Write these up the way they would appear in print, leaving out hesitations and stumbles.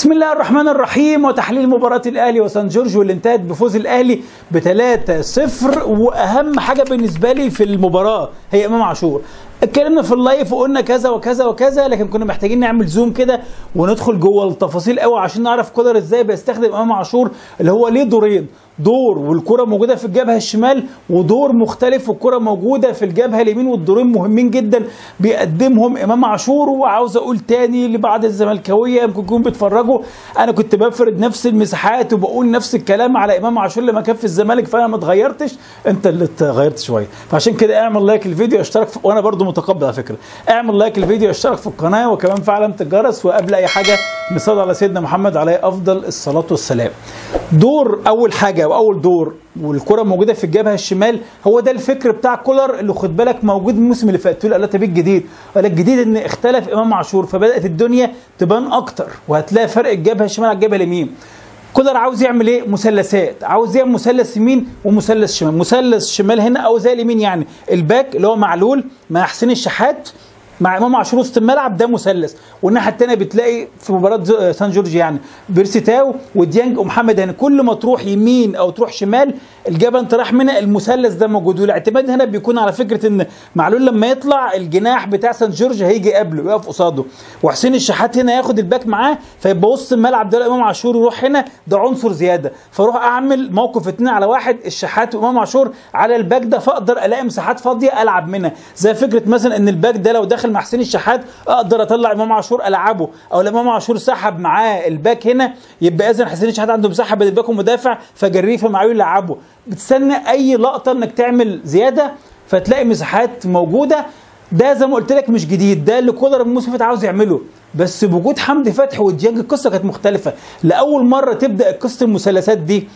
بسم الله الرحمن الرحيم. وتحليل مباراة الأهلي وسان جورج واللي انتهت بفوز الأهلي ب3-0. وأهم حاجة بالنسبة لي في المباراة هي إمام عاشور. اتكلمنا في ال live وقلنا كذا وكذا وكذا، لكن كنا محتاجين نعمل zoom كده وندخل جوه التفاصيل قوي عشان نعرف كولر ازاي بيستخدم امام عاشور اللي هو ليه دورين، دور والكره موجودة في الجبهة الشمال ودور مختلف والكره موجودة في الجبهة اليمين، والدورين مهمين جدا بيقدمهم امام عاشور. وعاوز اقول تاني لبعض الزملكاويه يمكن يكونوا بيتفرجوا، انا كنت بفرد نفس المساحات وبقول نفس الكلام على امام عاشور لما كان في الزمالك، فانا ما اتغيرتش، انت اللي اتغيرت شوية. فعشان كده اعمل like الفيديو، اشترك وانا برضو متقبل على فكرة، اعمل like الفيديو، اشترك في القناة، وكمان فعل علامة الجرس. وقبل اي حاجة نصلي على سيدنا محمد عليه افضل الصلاة والسلام. دور اول حاجة واول دور والكره موجودة في الجبهة الشمال، هو ده الفكر بتاع كولر اللي خد بالك موجود الموسم اللي فات. تقول لا طب الجديد، ولا الجديد ان اختلف امام عاشور فبدات الدنيا تبان اكتر، وهتلاقي فرق الجبهة الشمال على الجبهة اليمين. كولر عاوز يعمل ايه؟ مثلثات، عاوز يعمل مثلث يمين ومثلث شمال، مثلث شمال هنا او زي اليمين، يعني الباك اللي هو معلول مع حسين الشحات مع امام عاشور وسط الملعب، ده مثلث. والناحية الثانية بتلاقي في مباراة سان جورج يعني بيرسي تاو وديانج ومحمد هاني، كل ما تروح يمين او تروح شمال الجبهة انت رايح منها المثلث ده موجود. والاعتماد هنا بيكون على فكرة ان معلول لما يطلع الجناح بتاع سان جورج هيجي قبله يقف قصاده، وحسين الشحات هنا ياخد الباك معاه، فيبقى وسط الملعب ده امام عاشور يروح هنا، ده عنصر زيادة. فاروح اعمل موقف 2 على 1 الشحات وامام عاشور على الباك ده، فاقدر الاقي مساحات فاضية العب منها، زي فكرة مثلا ان الباك ده لو دخل مع حسين الشحات اقدر اطلع امام عاشور العبه، او لما امام عاشور سحب معاه الباك هنا يبقى اذا حسين الشحات عنده مساحة بين الباك والمدافع فجريه فمعاه يلعبه. بتستنى اي لقطة انك تعمل زيادة فتلاقي مساحات موجودة. ده زي ما قلت لك مش جديد، ده اللي كولر الموسم اللي فات عاوز يعمله، بس بوجود حمدي فتحي وديانج القصة كانت مختلفة. لاول مرة تبدا قصة المثلثات دي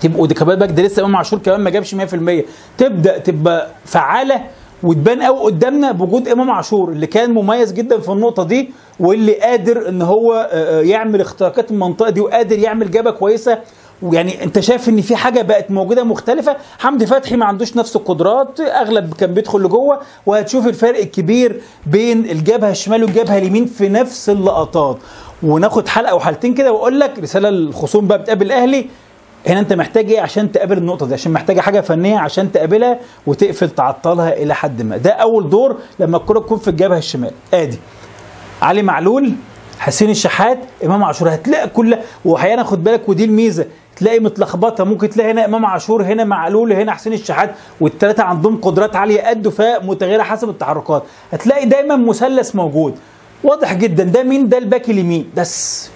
تبقوا دي كمان باك ده لسه امام عاشور كمان ما جابش 100%، تبدا تبقى فعاله وتبان قوي قدامنا بوجود امام عاشور اللي كان مميز جدا في النقطة دي، واللي قادر ان هو يعمل اختراقات المنطقة دي وقادر يعمل جبهة كويسة. ويعني انت شايف ان في حاجة بقت موجودة مختلفة. حمدي فتحي ما عندوش نفس القدرات، اغلب كان بيدخل لجوه، وهتشوف الفرق الكبير بين الجبهة الشمال والجبهه اليمين في نفس اللقطات. وناخد حلقة وحلقتين كده واقول لك رسالة للخصوم بقى بتقابل الاهلي هنا، انت محتاج ايه عشان تقابل النقطة دي، عشان محتاجه حاجة فنية عشان تقابلها وتقفل تعطلها الى حد ما. ده اول دور لما الكره تكون في الجبهة الشمال، ادي علي معلول، حسين الشحات، امام عاشور، هتلاقي كل واحيانا خد بالك ودي الميزة تلاقي متلخبطه، ممكن تلاقي هنا امام عاشور هنا معلول هنا حسين الشحات، والثلاثة عندهم قدرات عالية قد فمتغيره حسب التحركات. هتلاقي دايما مثلث موجود واضح جدا، ده مين؟ ده الباك اليمين بس.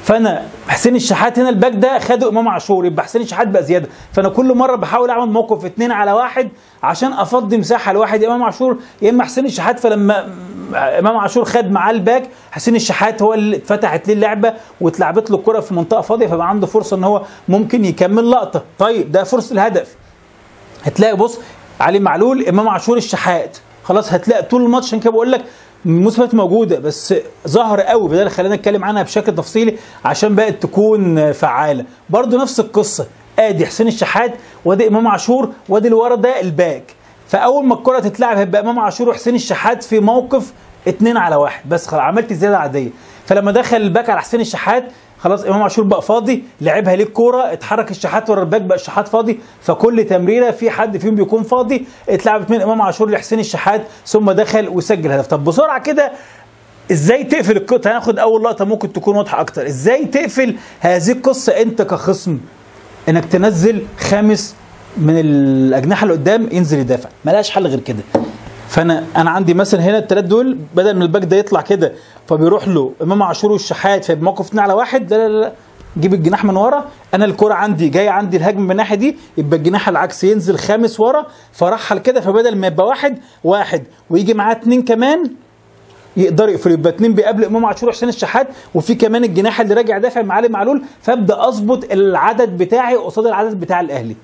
فانا حسين الشحات هنا الباك ده خده امام عاشور، يبقى حسين الشحات بقى زيادة. فانا كل مرة بحاول اعمل موقف 2 على 1 عشان افضي مساحة لواحد امام عاشور يا اما حسين الشحات. فلما امام عاشور خد معاه الباك، حسين الشحات هو اللي اتفتحت ليه اللعبة واتلعبت له الكره في منطقة فاضية، فبقى عنده فرصة ان هو ممكن يكمل لقطة. طيب ده فرصة الهدف. هتلاقي بص علي معلول، امام عاشور، الشحات، خلاص هتلاقي طول الماتش. عشان كده بقول لك المثبت موجودة بس ظهر قوي، فده اللي خلينا نتكلم عنها بشكل تفصيلي عشان بقت تكون فعاله. برضو نفس القصة، ادي حسين الشحات وادي امام عاشور وادي اللي ورا ده الباك. فاول ما الكره تتلعب هيبقى امام عاشور وحسين الشحات في موقف 2 على 1 بس، خلاص عملت زيادة عادية. فلما دخل الباك على حسين الشحات خلاص امام عاشور بقى فاضي، لعبها ليه الكورة، اتحرك الشحات ورا الباك بقى الشحات فاضي، فكل تمريره في حد فيهم بيكون فاضي، اتلعبت من امام عاشور لحسين الشحات ثم دخل وسجل هدف. طب بسرعة كده ازاي تقفل القطة؟ هناخد اول لقطة ممكن تكون واضحة اكتر. ازاي تقفل هذه القصة انت كخصم؟ انك تنزل خامس من الاجنحة اللي قدام ينزل يدافع، ملهاش حل غير كده. فانا عندي مثلا هنا الثلاث دول، بدل ما الباك ده يطلع كده فبيروح له امام عاشور والشحات فيبقى موقف 2 على 1، لا لا لا، جيب الجناح من ورا. انا الكره عندي جاي عندي الهجم من الناحية دي، يبقى الجناح العكس ينزل خامس ورا، فرحل كده، فبدل ما يبقى واحد واحد ويجي معاه اتنين كمان يقدر يقفل، يبقى اتنين بيقابل امام عاشور وحسين الشحات، وفي كمان الجناح اللي راجع دافع مع علي معلول، فابدا اظبط العدد بتاعي قصاد العدد بتاع الاهلي.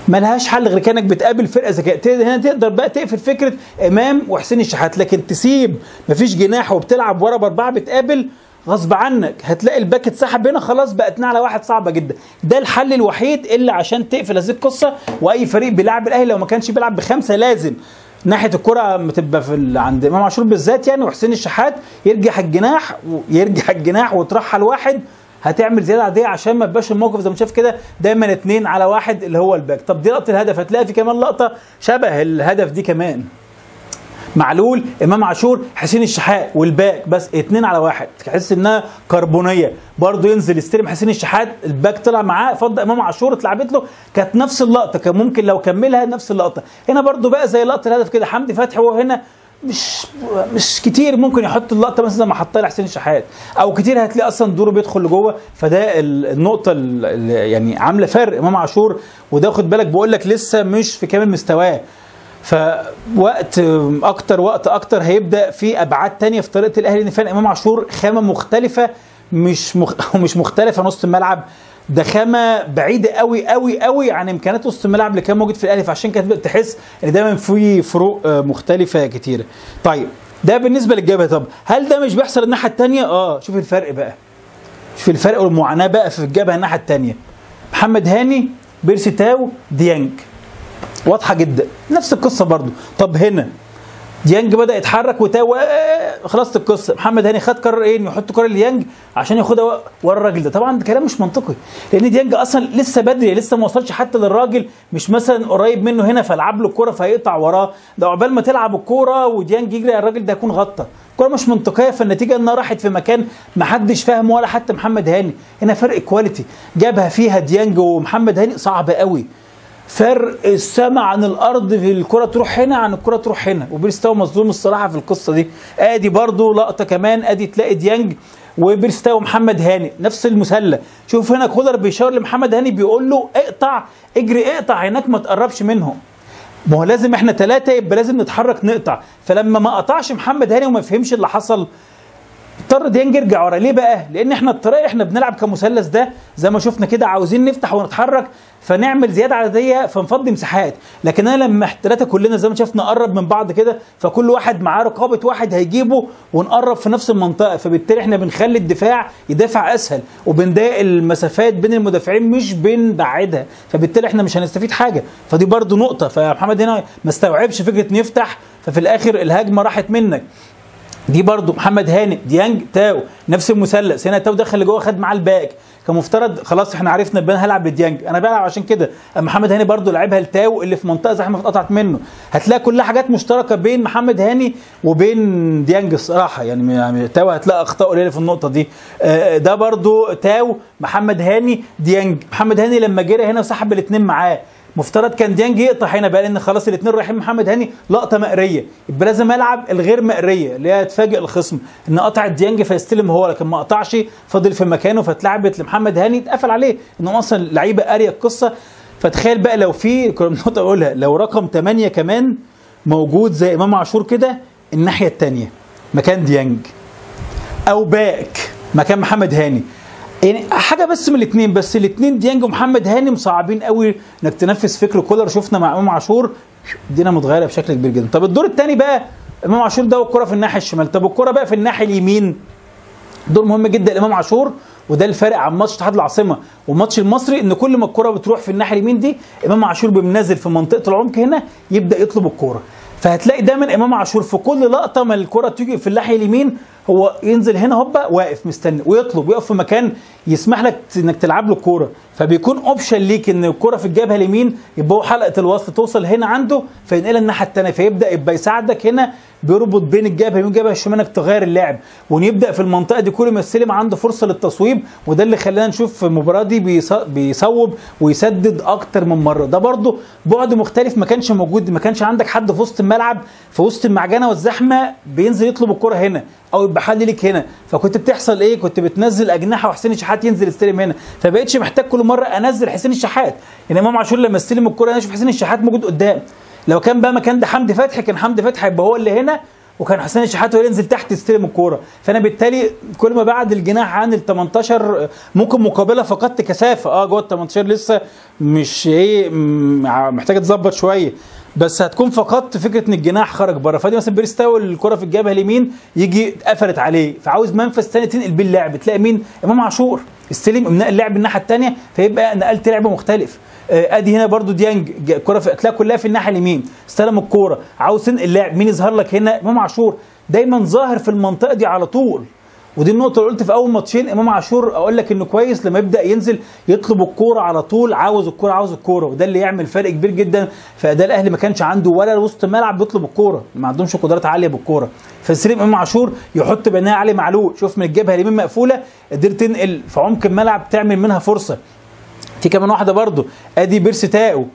ملهاش حل غير كانك بتقابل فرقه ذكية. هنا تقدر بقى تقفل فكرة امام وحسين الشحات، لكن تسيب مفيش جناح وبتلعب ورا باربعة بتقابل غصب عنك، هتلاقي الباك اتسحب هنا، خلاص بقى 2 على 1 صعبة جدا. ده الحل الوحيد اللي عشان تقفل هذه القصة. واي فريق بيلعب الاهلي لو ما كانش بيلعب بخمسة لازم ناحية الكره بتبقى في عند امام عاشور بالذات يعني، وحسين الشحات يرجع الجناح ويرجع الجناح وترحل واحد، هتعمل زيادة عادية عشان ما يبقاش الموقف زي ما شايف كده دايما 2 على 1 اللي هو الباك. طب دي لقطة الهدف، هتلاقي في كمان لقطة شبه الهدف دي كمان، معلول امام عاشور حسين الشحات والباك، بس 2 على 1، تحس انها كربونيه. برضه ينزل يستلم حسين الشحات، الباك طلع معاه، فضل امام عاشور اتلعبت له، كانت نفس اللقطة، كان ممكن لو كملها نفس اللقطة. هنا برضه بقى زي لقطة الهدف كده، حمدي فتحي وهو هنا مش كتير ممكن يحط اللقطة مثلا زي ما حطها لحسين الشحات، او كتير هتلاقي اصلا دوره بيدخل لجوه. فده النقطة اللي يعني عامله فرق امام عاشور، وده خد بالك بقول لك لسه مش في كامل مستواه، فوقت اكتر وقت اكتر هيبدا في ابعاد تانية في طريقه الاهلي، لان فعلا امام عاشور خامة مختلفة، مش مختلفة نص الملعب، ده خامة بعيدة قوي قوي قوي عن امكانيات وسط الملعب اللي كان موجود في الاهلي، فعشان كده تحس ان دايما في فروق مختلفة كتيرة. طيب ده بالنسبة للجبهه. طب هل ده مش بيحصل الناحية الثانية؟ شوف الفرق بقى، شوف الفرق والمعاناة بقى في الجبهة الناحية الثانية. محمد هاني، بيرسي تاو، ديانج، واضحة جدا نفس القصة برضو. طب هنا ديانج بدا يتحرك وتاو، خلصت القصة. محمد هاني خد قرار ايه؟ انه يحط كره لديانج عشان ياخدها ورا الراجل ده. طبعا ده كلام مش منطقي، لان ديانج اصلا لسه بدري، لسه ما وصلش حتى للراجل، مش مثلا قريب منه هنا فالعب له الكورة فهيقطع وراه، ده عقبال ما تلعب الكورة وديانج يجري الراجل ده هيكون غطى. الكورة مش منطقية، فالنتيجه انها راحت في مكان ما حدش فاهمه ولا حتى محمد هاني. هنا فرق quality جابها فيها ديانج ومحمد هاني صعب قوي، فرق السما عن الارض، في الكره تروح هنا عن الكره تروح هنا، وبيرسي تاو مظلوم الصراحة في القصة دي. ادي برضو لقطة كمان، ادي تلاقي ديانج وبيرسي تاو ومحمد هاني نفس المسله. شوف هنا كولر بيشاور لمحمد هاني بيقول له اقطع، اجري اقطع هناك ما تقربش منهم، ما هو لازم احنا 3 يبقى لازم نتحرك نقطع. فلما ما قطعش محمد هاني وما فهمش اللي حصل، اضطر ديانج يرجع ورا. ليه بقى؟ لان احنا الطريقة احنا بنلعب كمثلث ده زي ما شفنا كده، عاوزين نفتح ونتحرك فنعمل زيادة عددية فنفضي مساحات، لكن انا لما الثلاثة كلنا زي ما شفنا نقرب من بعض كده، فكل واحد معاه رقابه واحد هيجيبه ونقرب في نفس المنطقة، فبالتالي احنا بنخلي الدفاع يدافع اسهل، وبنضايق المسافات بين المدافعين مش بنبعدها، فبالتالي احنا مش هنستفيد حاجة. فدي برده نقطة، فمحمد هنا ما استوعبش فكرة نفتح، ففي الاخر الهجمة راحت منك. دي برضو محمد هاني، ديانج، تاو، نفس المثلث. هنا تاو دخل لجوه خد معاه الباك، كان مفترض خلاص احنا عرفنا ان انا هلعب لديانج، انا بلعب عشان كده. اما محمد هاني برضو لعبها لتاو اللي في منطقة زحمة اتقطعت منه. هتلاقي كلها حاجات مشتركة بين محمد هاني وبين ديانج الصراحة، يعني تاو هتلاقي اخطاء قليله في النقطة دي. ده برضو تاو، محمد هاني، ديانج. محمد هاني لما جرى هنا وسحب الاثنين معاه، مفترض كان ديانج يقطع هنا بقى، لان خلاص الاثنين رايحين محمد هاني لقطة مقريه، يبقى لازم العب الغير مقريه اللي هي تفاجئ الخصم ان قطع ديانج فيستلم هو، لكن ما قطعش فضل في مكانه فاتلعبت لمحمد هاني اتقفل عليه، انه اصلا لعيبة قارية القصة. فتخيل بقى لو في كنا نقطة اقولها، لو رقم 8 كمان موجود زي امام عاشور كده الناحية الثانية مكان ديانج، او باك مكان محمد هاني، يعني حاجة بس من الاثنين، بس الاثنين ديانج ومحمد هاني مصعبين قوي انك تنفذ فكر كولر. شفنا مع امام عاشور الدنيا متغيرة بشكل كبير جدا. طب الدور الثاني بقى امام عاشور ده والكره في الناحية الشمال، طب الكره بقى في الناحية اليمين، دور مهم جدا لامام عاشور، وده الفارق عن ماتش اتحاد العاصمة وماتش المصري، ان كل ما الكره بتروح في الناحية اليمين دي امام عاشور بينزل في منطقة العمق هنا يبدا يطلب الكورة. فهتلاقي دايما امام عاشور في كل لقطة ما الكره تيجي في الناحية اليمين هو ينزل هنا هوبا واقف مستني ويطلب، ويقف في مكان يسمح لك انك تلعب له الكورة، فبيكون option ليك ان الكورة في الجبهة اليمين يبقى هو حلقة الوصل توصل هنا عنده فينقلها الناحية الثانية، فيبدا يبقى يساعدك هنا بيربط بين الجبهة اليمين والجبهه الشمال انك تغير اللعب، ونبدا في المنطقة دي كل ما يستلم عنده فرصة للتصويب، وده اللي خلانا نشوف في المباراة دي بيصوب ويسدد اكتر من مرة. ده برده بعد مختلف ما كانش موجود، ما كانش عندك حد في وسط الملعب في وسط المعجنه والزحمه بينزل يطلب الكره هنا او يبقى حل ليك هنا، فكنت بتحصل ايه؟ كنت بتنزل اجنحة وحسين الشحات ينزل يستلم هنا، فبقتش محتاج كل مرة انزل حسين الشحات. يعني امام عاشور لما استلم الكره انا اشوف حسين الشحات موجود قدام، لو كان بقى مكان ده حمدي فتحي كان حمدي فتحي هيبقى هو اللي هنا، وكان حسين الشحات هو اللي ينزل تحت يستلم الكورة. فانا بالتالي كل ما بعد الجناح عن ال 18 ممكن مقابله فقدت كثافة، جوه ال 18 لسه مش ايه محتاجه تظبط شوية، بس هتكون فقدت فكرة ان الجناح خرج بره. فدي مثلا بيرسي تاو الكره في الجبهة اليمين يجي اتقفلت عليه، فعاوز منفذ ثاني تنقل بيه اللعب، تلاقي مين؟ امام عاشور. استلم امناء اللعب الناحية الثانية، فيبقى نقلت لعب مختلف. ادي هنا برده ديانج، كره تلاقي كلها في الناحية اليمين، استلم الكورة عاوز تنقل اللعب، مين يظهر لك هنا؟ امام عاشور دايما ظاهر في المنطقة دي على طول. ودي النقطة اللي قلت في أول ماتشين إمام عاشور أقول لك إنه كويس لما يبدأ ينزل يطلب الكورة على طول، عاوز الكورة عاوز الكورة، وده اللي يعمل فرق كبير جدا. فده الأهلي ما كانش عنده ولا وسط الملعب بيطلب الكورة، ما عندهمش قدرات عالية بالكورة. فسليم إمام عاشور يحط بينها علي معلول، شوف من الجبهة اليمين مقفولة، قدرت تنقل في عمق الملعب تعمل منها فرصة. في كمان واحدة برده، أدي بيرسي تاو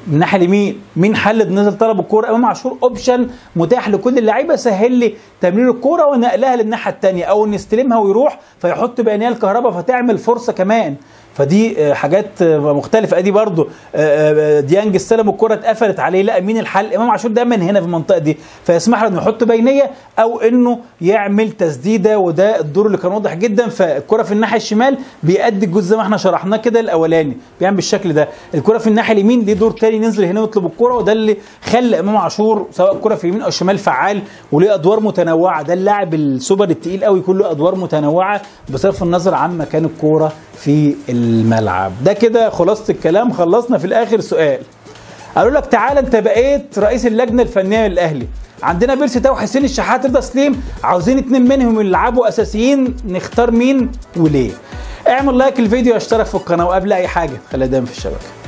من الناحية اليمين، مين حل نزل طلب الكورة؟ امام عاشور option متاح لكل اللعيبة، سهل لي تمرير الكورة ونقلها للناحيه الثانية او نستلمها ويروح فيحط بينيه الكهرباء فتعمل فرصة كمان. فدي حاجات مختلفة. ادي برده ديانج استلم الكورة اتقفلت عليه، لا مين الحل؟ امام عاشور دايما هنا في المنطقة دي، فيسمح له انه يحط بينيه او انه يعمل تسديده، وده الدور اللي كان واضح جدا. فالكره في الناحية الشمال بيأدي الجزء زي ما احنا شرحناه كده الاولاني، بيعمل بالشكل ده. الكره في الناحية اليمين ليه دور تاني، ننزل هنا ويطلب الكورة، وده اللي خلى امام عاشور سواء الكره في اليمين او الشمال فعال وليه ادوار متنوعة. ده اللاعب السوبر التقيل قوي، كله ادوار متنوعة بصرف النظر عن مكان الكورة في الملعب. ده كده خلاصة الكلام. خلصنا في الاخر سؤال، قالوا لك تعالى انت بقيت رئيس اللجنة الفنية للاهلي، عندنا بيرسي تاو، حسين الشحات، رضا سليم، عاوزين 2 منهم يلعبوا اساسيين، نختار مين وليه؟ اعمل like الفيديو واشترك في القناة، وقبل اي حاجة خليها دايما في الشبكة.